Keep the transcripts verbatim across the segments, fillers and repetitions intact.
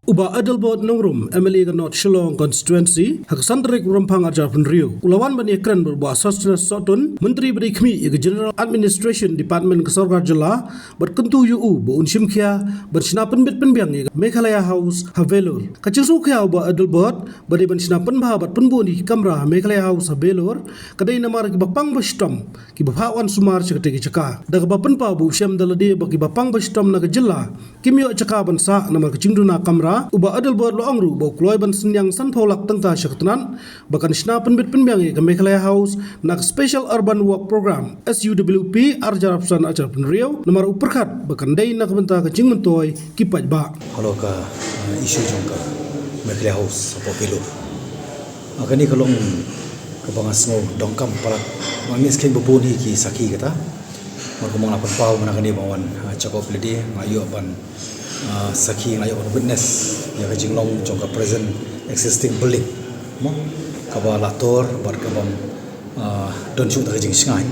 U Bah Adelbert Nongrum, M L A ka North Shillong Constituency, ha ka san tarik u Rymphang arhajar arphew hynriew, u la wan ban ïakren bad u Bah Sosthenes Sohtun, Myntri ba dei khmih ïa ka General Administration Department ka sorkar jylla, bad kyntu ïa u ba un shim khia ban shna pynbit pynbiang ïa ka Meghalaya House ha Vellore. Ka jingsngewkhia u Bah Adelbert ba dei ban shna pynbha bad pynbun ïa ki kamra ha Meghalaya House ha Vellore, ka dei namar kiba pang ba shitom kiba phah wan sumar sha katei ka jaka, da kaba pynpaw ba u shem da lade ba kiba pang ba shitom na ka jylla kim ïoh jaka ban sah namar ka jingduna kamra. U Bah Adelbert la ong ruh ba u kloi ban synñiang sanphew lak tyngka sha ka tnat ba kan shna pynbit pynbiang ïa ka Meghalaya House na ka Special Urban Work Programme, S U W P, arhajar arphew san arhajar arphew hynriew, namar u pyrkhat ba kan dei na ka bynta ka jingmyntoi ki paidbah. Ka long ka, uh, issue jong ka Meghalaya House hapoh Vellore. Ah, kane ka long kaba nga sngew donkam palat. Nga ngeit skhem ba bun hi ki sakhi kata. Namar kumba nga la pynpaw mynta kane ba wan, ah, check up lade, nga ïoh ban, ah, sakhi, nga ïoh ban witness ïa ka jinglong jong ka present existing building, mo, kaba la tor bad kaba, ah, don shuh da ka jingshngaiñ.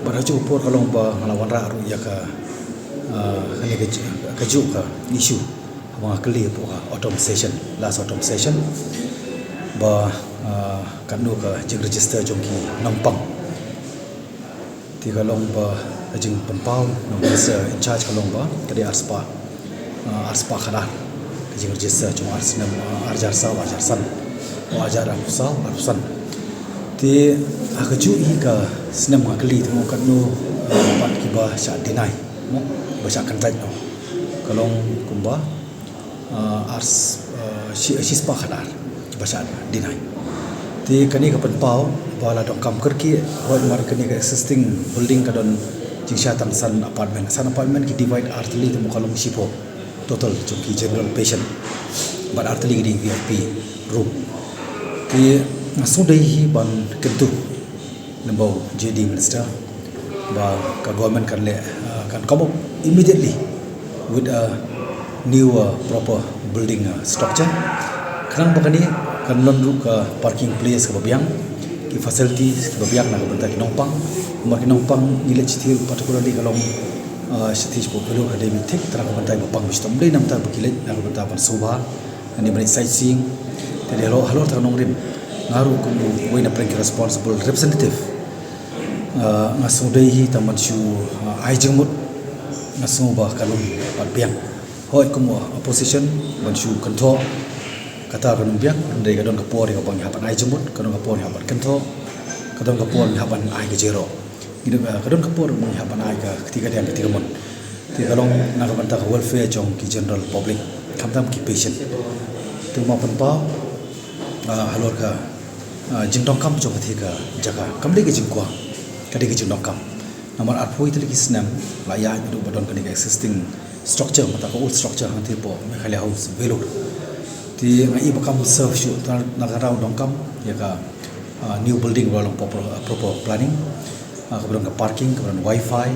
Bad ha kajuh ka por ka long ba nga la wanrah ruh ïa ka, ah, kane ka ju-, kajuh ka issue haba nga kylli hapoh ka autumn session, last autumn session, ba, ah, katno ka jingregister jong ki nongpang. Te ka long ba ka jingpynpaw na u Minister in charge ka long ba ka dei arspah, ah, arspah khadar ka jingregister jong ar snem, ah, arhajar saw arhajar san, o arhajar arphew saw arphew san. Te ha kajuh hi ka snem nga kylli te mo katno, ah, pat kiba shah deny, mo, ba shah kyntait noh. Ka long kumba, ah, ar s-, ah, shi, shispah khadar ba shah deny. Te kane ka pynpaw ba la donkam kyrkieh, hooid, namar kane ka existing building ka don jingshai tang san apartment. San apartment ki divide artylli te mo ka long shiphew total jong ki general patient. Bad artylli ki dei V I P room. Te nga sngewdei hi ban kyntu lyngba u J D Minister ba ka government kan leh, uh, kan come up immediately with a new, uh, proper building, uh, structure. Khnang ba kane kan long ruh ka parking place kaba biang, ki facilities kiba biang na ka bynta ki nongpang. Namar ki nongpang ngi leit shithi particularly ka long, uh, shithi shapoh Vellore ka dei ban thik tang na ka bynta ba pang ba shitom, ym dei namar ba ki leit na ka bynta ban sngewbha, ne ban sightseeing. Te dei halor, halor kata ka nongrim, nga ruh kum uwei na pdeng ki responsible representative, ah, nga sngewdei hi tang ban shu, ah, ai jingmut. Nga sngew ba kan long pat biang, hooid, kum u opposition ban shu kynthoh. Kata kan long biang, hynrei ka don ka por ïa kaba ngi hap ban ai jingmut, ka don ka por ïa kaba ngi kynthoh, ka don ka por ïa kaba ngi ai ka jingïaroh. Ngi don, ah, ka don ka por ngi hap ban ai ka kti kadiang kti kamon. Te ka long na ka bynta ka welfare jong ki general public, khamtam ki patient. Te nga pynpaw, ah, halor ka, ah, jingdonkam jong katei ka jaka, kam dei ka jingkwah, ka dei ka jingdonkam. Namar arphew tylli ki snem la ïaid naduh ba don kane ka existing structure, mynta ka old structure hangtei hapoh Meghalaya House Vellore. Te nga i ba kam serve shuh, te nga kynmaw donkam ïa ka, ah, new building ba long proper, proper planning. Ah, kaba don ka parking, kaba don wifi.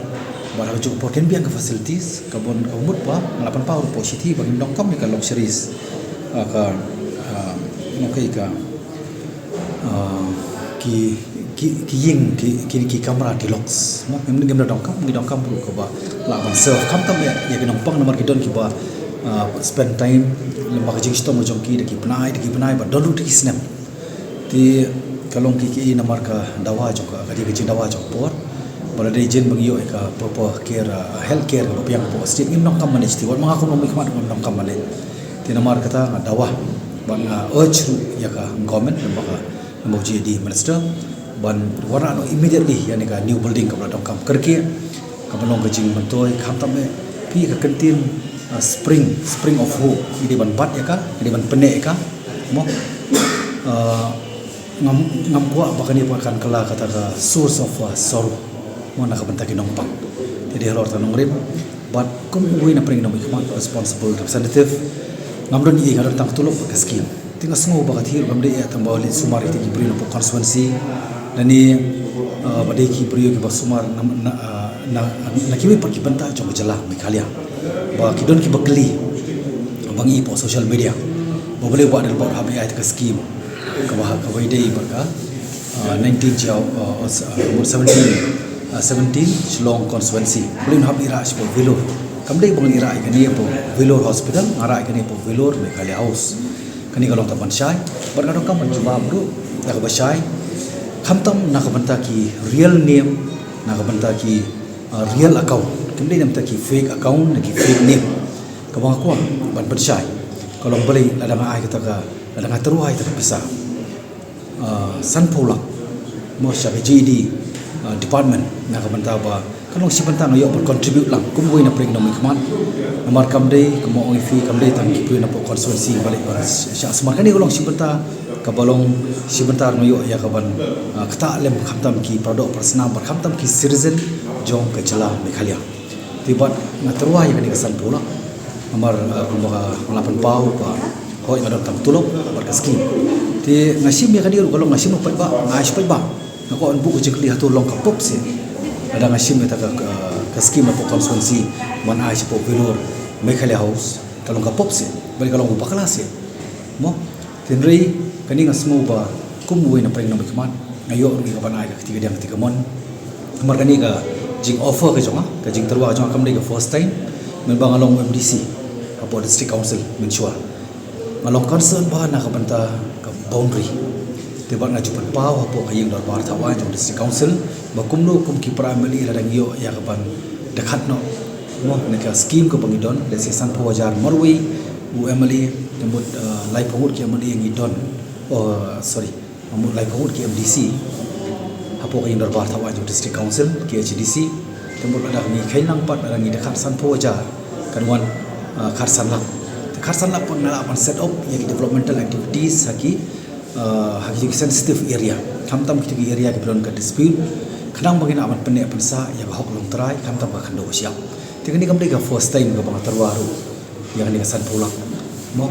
Bad ha kajuh ka por kin biang ka facilities, kaba, kaba mut ba nga la pynpaw ruh hapoh shithi ba ngim donkam ïa ka luxuries, ah, ka, ah, ngi ong ka, ah, ki, ki, ki ïing, ki, ki, ki kamra deluxe. Mo, ngim, ngim da donkam, ngi donkam ruh kaba lah ban serve khamtam ïa, ïa ki nongpang namar ki don kiba, ah, spend time lem bad ka jingshitom jong ki da ki bnai, da ki bnai, bad don ruh da ki snem. Te ka long ki, ki namar ka dawa jong ka, ka dei ka jingdawa jong ka por. Ba lada jin ba ngi ïoh ïa ka proper care, ah, health care kaba biang hapoh state, ngim donkam ban leit shithi, wat ma nga kum u nongmihkhmat ngim donkam ban leit. Te namar kata nga dawa bad nga urge ruh ïa ka government, namar ka, namar u J D minister, ban wanrah noh immediately ïa kane ka new building kaba la donkam kyrkieh, kaba long ka jingmyntoi, khamtam eh phi ka kyntien, ah, spring, spring of hope, ngi dei ban bat ïa ka, ngi dei ban pynneh ïa ka. Mo, ah, ngam, ngam kwah ba kane pat kan kylla kata ka source of, ah, sorrow, mo, na ka bynta ki nongpang. Te dei halor kata ka nongrim, bad kum uwei na pdeng ki nongmihkhmat, responsible representative, ngam don ei, nga don tang ka tulop bad ka skim. Te nga sngew ba katei ruh kam dei eh tang ba leit sumar ïa ki briew napoh constituency, lane, ah, ba dei ki briew kiba sumar na, na, ah, na, na kiwei pat ki bynta jong ka jylla Meghalaya. Ba ki don kiba kylli, ba ngi i hapoh social media, ba balei u Bah Adelbert hap leit ai ïa ka skim kaba, kaba ïadei bad ka, ah, nineteen Jia, ah, ah, seventeen, ah, seventeen Shillong constituency, balei un hap leit rah shapoh Vellore. Kam dei ba ngi rah ïa kane hapoh Vellore Hospital, nga rah ïa kane hapoh Vellore Meghalaya House. Kane ka long tang ban shai, bad nga donkam ban jubab ruh da kaba shai. Khamtam na ka bynta ki real name, na ka bynta ki, uh, real account. Kam dei na bynta ki fake account, na ki fake name. Kaba nga kwah ban pynshai ka long balei lada nga ai kata ka, lada nga tyrwa ïa kata ka pisa, uh, sanphew lak, mo, sha ka J D, uh, department, na ka bynta ba ka long shi bynta nga ïoh ban contribute lang kum uwei na pdeng nongmihkhmat. Namar kam dei, kumba ong ïa phi, kam dei tang ki briew napoh constituency ba leit ban shah sumar. Kane ka long shi bynta kaba long shi bynta nga ïoh ïa ka ban, uh, ktah lem khamtam ki paradoh parasnam bad khamtam ki citizen jong ka jylla Meghalaya. Te bad nga tyrwa ïa kane ka sanphew lak. Namar, uh, kumba nga la pynpaw ba hooid nga don tang tulop bad ka skim. Te nga shim ïa kane ruh ka long nga shim paidbah, nga ai sha paidbah. Nga kwah ban buh ka jingkylli hato long ka pop seh. Lada nga shim ïa kata ka, ka, ka skim napoh constituency ban ai shapoh Vellore Meghalaya House, ka long ka pop seh. Balei ka long bakla seh, mo? Hynrei kane nga sngew ba kum uwei na pdeng nongmihkhmat nga ïoh ruh ïa ka ban ai ka kti kadiang kti kamon. Namar kane ka jing offer ka jong nga, ka jingtyrwa ka jong nga kam dei ka first time. Mynba nga long M D C hapoh District Council mynshuwa, nga long concern bha na ka bynta ka boundary. Te bad nga ju pynpaw hapoh ka ïing dorbar thaw aiñ jong District Council ba kumno kum ki para M L A lada ngi ïoh ïa ka ban dkhot noh, mo, na ka skim kaba ngi don, let's say sanphew hajar marwei u M L A, te mut, uh, laiphew ngut ki M L A ngi don. Oh, sorry. Mut laiphew ngut ki M D C hapoh ka ïing dorbar thaw aiñ jong District Council, K H A D C. Te mut lada ngi kheiñ lang pat, lada ngi dkhot sanphew hajar, kan wan, uh, khatsan lak. Te khatsan lak pat nga lah ban set up ïa ki developmental activities ha ki, uh, ha ki sensitive area. Khamtam kito ki area kiba don ka dispute, khnang ba ngin lah ban pynneh pynsah ïa ka hok longtrai, khamtam ka khyndew shyiap. Te kane kam dei ka first time kaba nga tyrwa ruh ïa kane ka sanphew lak, mo.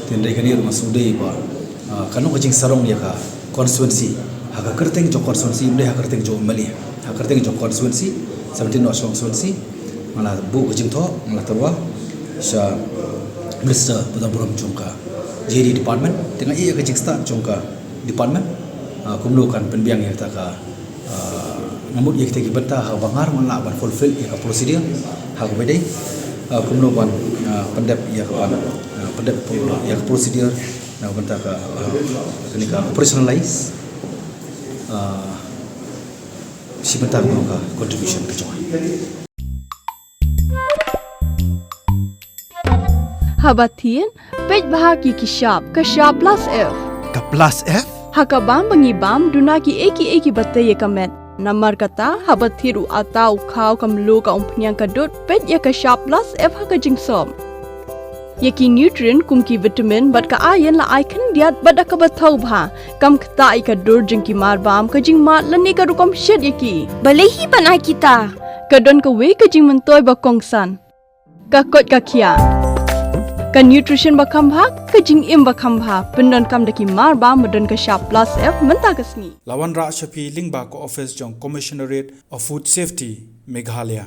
Te hynrei kane ruh nga sngew dei ba, ah, kan long ka jingsarong ïa ka constituency, ha ka kyrteng jong constituency, ym dei ha ka kyrteng jong M L A, ha ka kyrteng jong constituency, seventeen North constituency. Nga la buh ka jingthoh, nga la tyrwa sha Minister ba don burom jong ka J D department. Te nga ïeh ïa ka jingstad jong ka department, ah, kumno kan pynbiang ïa kata ka, ah, nga mut ïa kita ki bynta ha kaba nga ruh ngan lah ban fulfill ïa ka procedure ha kaba dei, ah, kumno ban, ah, pyndep ïa ka ban, ah, pyndep ïa ka procedure na ka bynta ka, ah, kane ka operationalize, ah, shi bynta ka contribution ka jong nga. Haba thied, peit bha ki ki shap, ka shap plus F. Ka plus F? Ha ka bam ba ngi bam, duna kiei kiei kiba tei ïa ka met. Namar kata, haba thied u atta, u khaw, ka mluh, ka umphniang, ka dud, peit ïa ka shap plus F ha ka jingsop. Ïa ki nutrient kum ki vitamin bad ka iron la ai khyndiat bad da kaba thaw bha. Kam ktah ïa ka dur jong ki mar bam, ka jingmad lane ka rukom shet ïa ki. Balei hi ban ai kita? Ka don kawei ka jingmyntoi ba kongsan. Ka koit ka khiah. Ka nutrition ba kham bha, ka jingim ba kham bha, pyndonkam da ki mar bam ba don ka shap plus F mynta ka sngi. La wanrah sha phi lyngba ka office jong Commissionerate of Food Safety, Meghalaya.